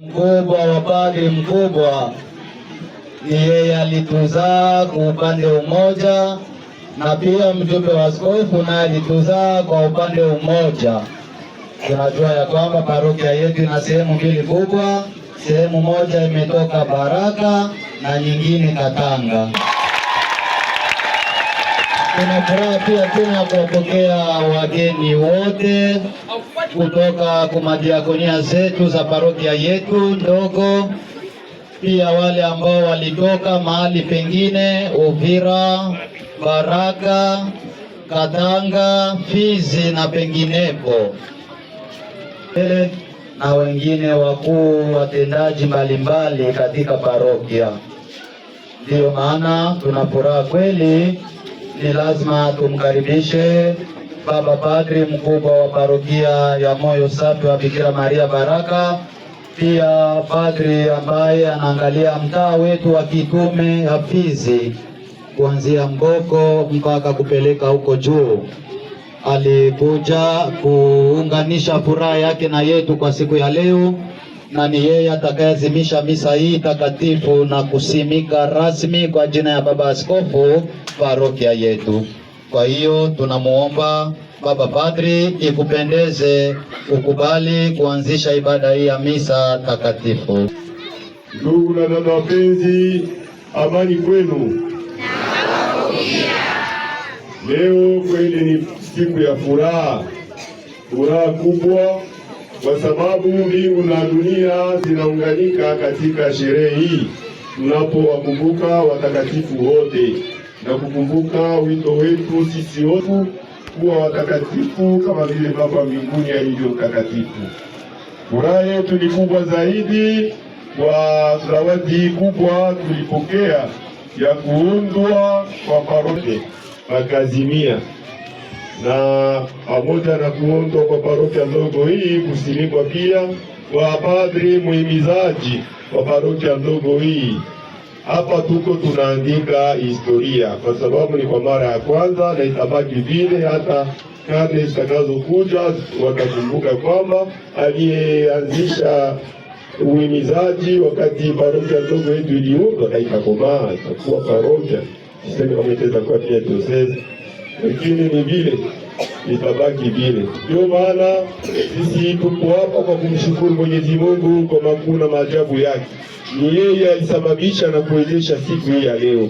Mkubwa wa padri mkubwa ni yeye alituzaa kwa upande umoja, na pia mjumbe wa askofu naye alituzaa kwa upande umoja. Tunajua ya kwamba parokia yetu ina sehemu mbili kubwa, sehemu moja imetoka Baraka na nyingine Katanga. Tuna furaha pia tena kuwapokea wageni wote kutoka kwa madiakonia zetu za parokia yetu ndogo, pia wale ambao walitoka mahali pengine Uvira, Baraka, Katanga, Fizi na penginepo, na wengine wakuu watendaji mbalimbali katika parokia. Ndiyo maana tuna furaha kweli, ni lazima tumkaribishe Baba Padri mkubwa wa parokia ya Moyo Safi wa Bikira Maria Baraka, pia padri ambaye anaangalia mtaa wetu wa kitume ya Fizi kuanzia Mboko mpaka kupeleka huko juu. Alikuja kuunganisha furaha yake na yetu kwa siku ya leo, na ni yeye atakayeazimisha misa hii takatifu na kusimika rasmi kwa jina ya Baba Askofu parokia yetu. Kwa hiyo tunamuomba Baba Padri, ikupendeze ukubali kuanzisha ibada hii ya misa takatifu. Ndugu na dada wapenzi, amani kwenu. Leo kweli ni siku ya furaha, furaha kubwa, kwa sababu mbingu na dunia zinaunganika katika sherehe hii tunapowakumbuka watakatifu wote na kukumbuka wito wetu sisi wote kuwa watakatifu kama vile Baba mbinguni alivyo mtakatifu. Furaha yetu ni kubwa zaidi kwa zawadi kubwa tulipokea ya kuundwa kwa parokia Pakazimia, na pamoja na kuundwa kwa parokia ndogo hii, kusimikwa pia kwa padri muhimizaji wa parokia ndogo hii. Hapa tuko tunaandika historia kwa sababu ni kwa mara ya kwanza na itabaki vile hata karne zitakazokuja watakumbuka kwamba aliyeanzisha uhimizaji wakati parokia ndogo yetu iliundwa na ikakomaa ikakuwa parokia, sisemi kama itaweza kuwa pia diocese, lakini ni vile itabaki vile. Ndio maana sisi tuko hapa kwa kumshukuru Mwenyezi Mungu kwa makuu na maajabu yake. Ni yeye alisababisha na kuwezesha siku hii ya leo.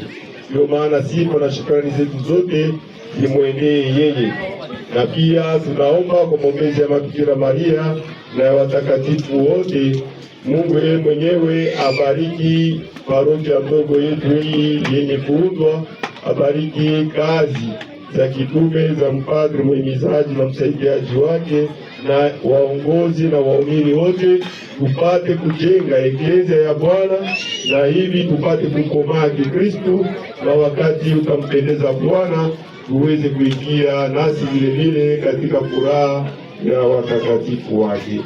Ndio maana sifa na shukrani zetu zote zimwendee yeye, na pia tunaomba kwa maombezi ya Bikira Maria na ya watakatifu wote, Mungu yeye mwenyewe abariki parokia ndogo yetu hii yenye kuundwa, abariki kazi za kitume za mpadri muhimizaji na msaidiaji wake na waongozi na waumini wote, tupate kujenga eklezia ya Bwana na hivi tupate kukomaa Kikristu, na wakati utampendeza Bwana tuweze kuingia nasi vile vile katika furaha ya watakatifu wake.